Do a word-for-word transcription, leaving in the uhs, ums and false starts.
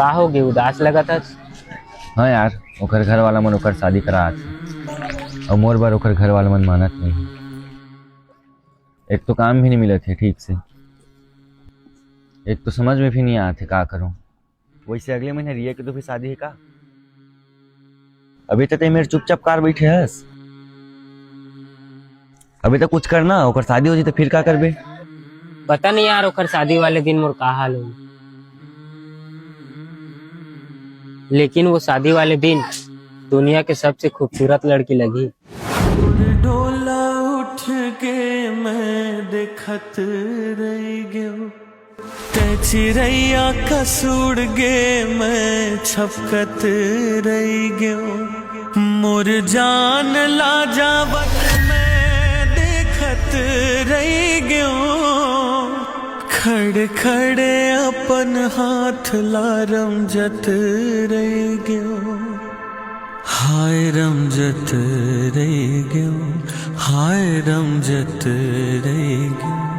का हो गे, उदास लगत हस? हाँ यार, ओकर घर वाला मन ओकर शादी करा आथे, अउ मोर बर ओकर घर वाला मन मानत नहीं। एक तो काम भी नहीं मिलत हे ठीक से, एक तो समझ में भी नहीं आत हे का करूं। वैसे अगले महीना रिया के तो भी शादी हे का? अभी तो ते मेर चुपचाप कार बैठे हस, अभी तो कुछ करना, ओकर शादी हो जी तो फिर का करबे? पता नहीं यार, ओकर शादी वाले दिन मोर का हाल हो। लेकिन वो शादी वाले दिन दुनिया के सबसे खूबसूरत लड़की लगी। डोला उठ के मैं देखत रह गयो, ते चिरैया कस उड़ गे मैं छपकत रह गयो, मोर जान ला जावत मैं देखत रह गयो, खड़े खड़े अपन हाथ ला रमजत रह गयो, हाय रमजत रह गयो, हाय रमजत रह गयो।